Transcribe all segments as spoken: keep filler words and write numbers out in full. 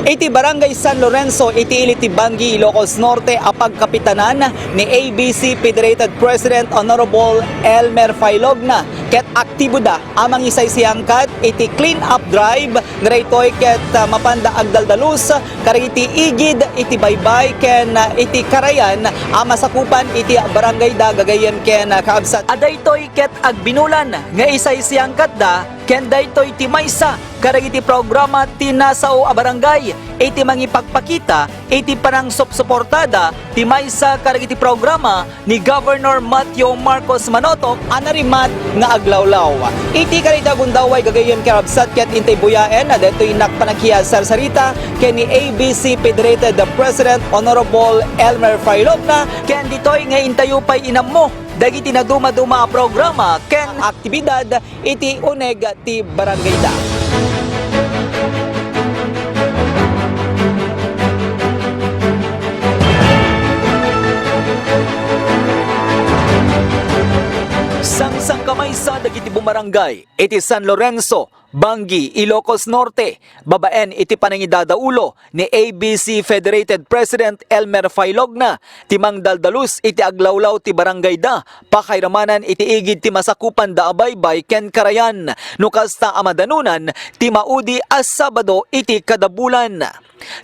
Iti Barangay San Lorenzo, iti ili ti Bangui, Ilocos Norte a pagkapitanan ni A B C Federated President Honorable Elmer Failogna, ket aktiboda a mangisaysayangkat iti clean-up drive nga daytoy ket, ah, mapanda agdaldalus kadagiti igid iti baybay ken, ah, iti karayan a masakupan iti barangayda gagayyem ken, ah, kaabsat. A daytoy ket agbinulan nga isaysayangkatda ken daytoy ti maysa kadagiti programa ti nasao a barangay iti mangipakpakita iti panangsupsuportada ti maysa kadagiti programa ni Governor Mateo Marcos Manotok a narimat nga aglawlaw. Iti kadayta gundaway gagayyem ken kaabsat ket intay buyaen a daytoy nak panakiasarsarita ken ni A B C Federated President Honorable Elmer Failogna ken ditoy nga intayo pay inammo dagiti nadumaduma a programa ken aktibidad iti uneg ti barangayda. Sangsangkamaysa dagiti bumarangay iti San Lorenzo, Bangui, Ilocos Norte, babaen iti panangidadaulo ni A B C Federated President Elmer Failogna, ti mangdaldalus iti aglawlaw ti barangayda, pakairamanan iti igid ti masakupanda a baybay ken karayan, no kasta a madanunan ti maudi a Sabado iti kada bulan.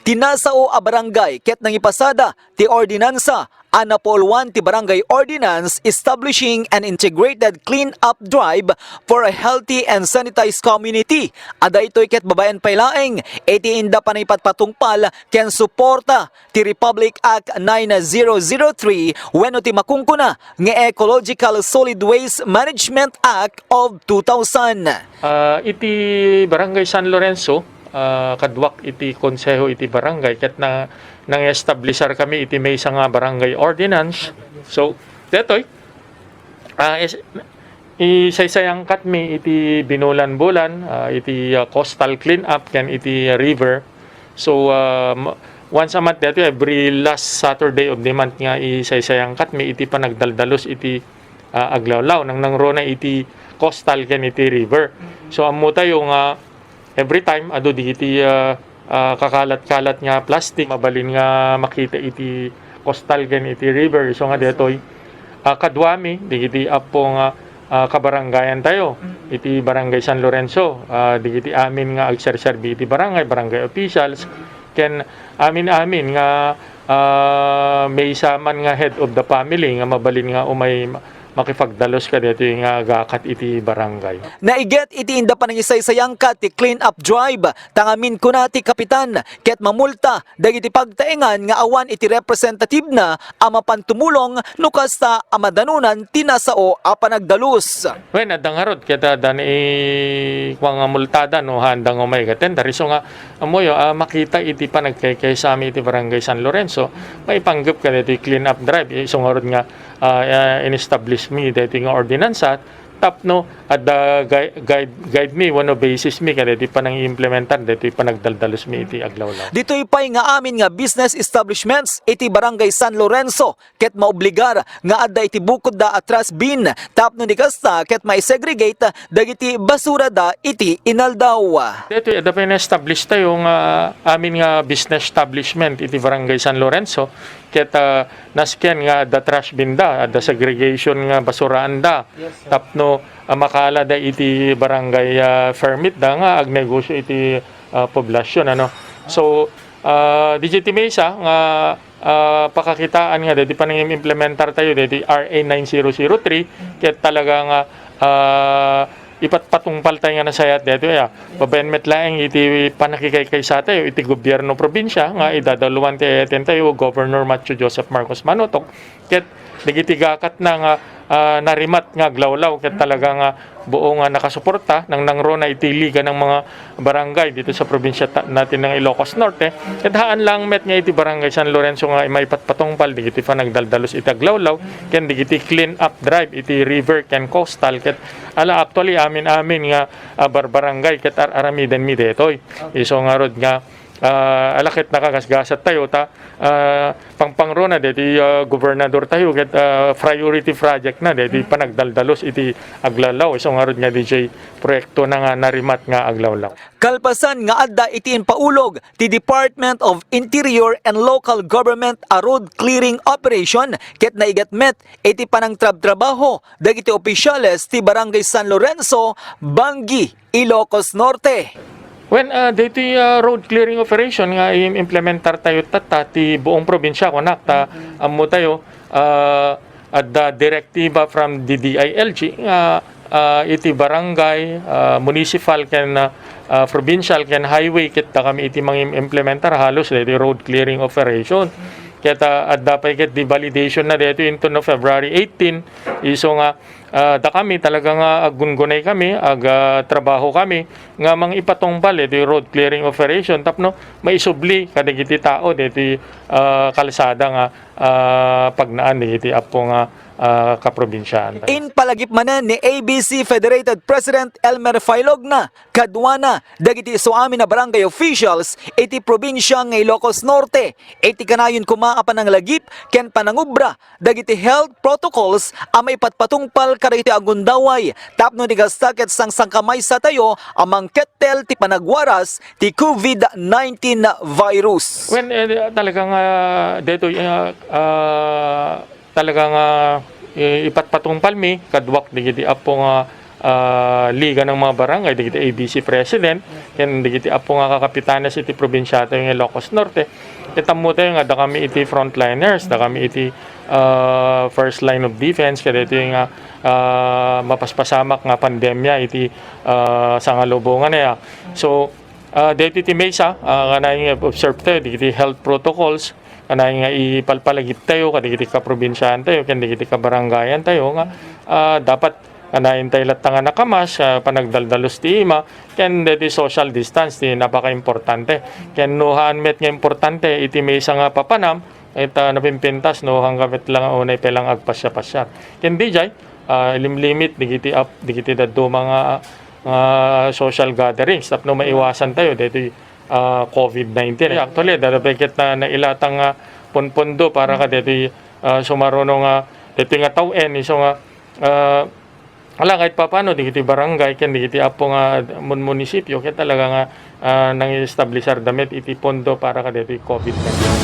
Ti nasao a barangay ket nangipasada ti ordinansa a napuuluan ti Barangay Ordinance Establishing an Integrated Clean-Up Drive for a Healthy and Sanitized Community, a daytoy ket babaen pay laeng iti inda pannakipatpatungpal ken suporta ti Republic Act nine zero zero three wenno ti makunkuna nga Ecological Solid Waste Management Act of two thousand. Ah, iti Barangay San Lorenzo, ah, kaduak iti konseho iti barangay ket na, nang-establisar kami iti maysa nga barangay ordinance. So, detoy, ah, is, isaysayangkatmi iti binulan-bulan, ah, iti, ah, coastal cleanup ken iti river. So, ah, m-, once a month detoy, every last Saturday of the month nga isaysayangkatmi iti panagdaldalus iti, ah, aglawlaw. Nang nangruna iti coastal ken iti river. So, ammo tayo nga every time adu dagiti, ah, ah, kakalat-kalat nga plastic, mabalin nga makita iti coastal ken iti river. Isu nga detoy, ah, kaduami dagiti appo nga, ah, kabarangayan tayo iti Barangay San Lorenzo, ah, dagiti amin nga agserserbi iti barangay, barangay officials, ken amin-amin nga, ah, maysa man nga head of the family nga mabalin nga umay ma-, makipagdalus kadaytoy nga agakat iti barangay. Naiget iti inda panangisaysayangkat ti clean-up drive, tangamin kuna ti kapitan, ket mamulta dagiti pagtaengan nga awan iti representatibna a mapan tumulong no kasta a madanunan ti nasao a panagdalus. Wen, adda ngarud ket adda ni kua nga multada no haanda nga umay ket enda. Isu nga ammoyo a makita iti panagkaykaysami iti Barangay San Lorenzo, maipanggep kadaytoy clean-up drive. Isu ngarud nga, ah, ah, in-establish mi daytoy nga ordinansa tapno adda gui-, guide, guide mi wenno basis mi kadaytoy panangimplementar daytoy panagdaldalusmi iti aglawlaw. Ditoy pay nga amin nga business establishments iti Barangay San Lorenzo ket maobligar nga adda iti bukodda a trash bin tapno ni kasta ket maisegregate dagiti basurada iti inaldaw. Daytoy adda pay na-establish tayo nga amin nga business establishment iti Barangay San Lorenzo ket, ah, nasken nga adda trash bin da, adda segregation nga basuraanda. Yes, sir. Tapno, ah, makaalada iti barangay, ah, permit da nga agnegosyo iti, ah, poblasyon, ano. So, ah, dagiti maysa nga ah, pakakitaan nga daytoy panangimplementar tayo daytoy R A nine zero zero three, ket talaga nga, ah, ipatpatungpal tayo nga nasayaat daytoy, ah. Babaen met laeng iti pannakikaykaysa tayo iti gobierno probinsia nga idadaluan ti ayaten tayo, Governor Matthew Joseph Marcos Manotok, ket dagiti gakatna nga, ah, narimat nga aglawlaw, ket talaga nga buo nga nakasuporta nang nangruna iti Liga ng mga Barangay dito sa probinsya ta-, natin ng Ilocos Norte. Ket haan lang met nga iti Barangay San Lorenzo nga maipatpatungpal dagiti panagdaldalus iti aglawlaw ken dagiti clean up drive iti river ken coastal ket ala actually amin-amin nga, ah, barbarangay ket ar-aramidenmi daytoy. Isu ngarud nga Ah, ala ket nakagasgasat tayo ta, ah, pangpangruna deti, ah, gobernador tayo ket, ah, priority project na deti panagdaldalus iti aglawlaw. Isu ngarud nga D J proyekto na nga narimat nga aglawlaw. Kalpasan nga adda iti impaulog ti Department of Interior and Local Government a road clearing operation ket naigatmet iti panangtrabtrabaho dagiti opisyales ti Barangay San Lorenzo, Bangui, Ilocos Norte. When, ah, daytoy, ah, road clearing operation nga i-implementar tayo tatta ti buong probinsya, kunak ta ammo tayo, ah, adda direktiba from D D I L G nga, ah, iti barangay, ah, municipal ken, ah, ah, provincial ken highway ket dakami iti mangimplementar halos daytoy road clearing operation. Ket, ah, adda pay ket di validation na daytoy inton no February eighteen, isu nga, ah, dakami talaga nga aggungunay kami, ag, ah, trabaho kami nga mangipatungpal iti road clearing operation tapno maisubli kadagiti tao daytoy, ah, kalsada nga, ah, pagnaan dagiti apo nga, ah, kaprobinsiaan. Impalagip manen ni A B C Federated President Elmer Failogna kaduana dagiti isu amin a barangay officials iti probinsia nga Ilocos Norte iti kanayon koma a pananglagip ken panangubra dagiti health protocols a maipatpatungpal kadagiti agundaway tapno di kasta ket sangsangkamaysa tayo a mangkettel ti panagwaras ti COVID nineteen virus. Well, eh, talaga nga daytoy, ah, ah, talaga nga, eh, ipatpatungpalmi kaduak dagiti apo nga, ah, Liga ng mga Barangay, dagiti A B C president, ken dagiti apo nga kakapitanes iti probinsia tayo nga Ilocos Norte. Ket ammo tayo nga dakami iti frontliners, dakami iti, ah, first line of defense, kadaytoy nga, ah, mapaspasamak nga pandemya iti, ah, sangalubongan aya. So, ah, daytoy ti maysa, ah, kanayon nga observe tayo, dagiti health protocols, kanayon nga ipalpalagip tayo, kadagiti kaprobinsiaan tayo, ken dagiti kabarangayan tayo nga, ah, dapat kanayon tayo latta nga nakamas, ah, panagdaldalus ti ima, ken deti social distance ti napakaimportante. Ken no haan met nga importante iti maysa nga papanam, ket, ah, napimpintas no haan ka met lang, unay pay lang agpasiapasiar. Ken D J, ah, ilimlimit dagiti ap-, dagiti dadduma nga, nga social gatherings tapno maiwasan tayo deti, ah, COVID nineteen. Actually, adda pay ket na nailatang nga punpondo para kadeti, ah, sumaruno nga deti nga tawen, isu nga, ah, ala, kahit papano, dagiti barangay ken dagiti apo nga mun-, munisipyo, ket talaga nga, ah, nang-establisar da met iti pondo para kadeti COVID nineteen.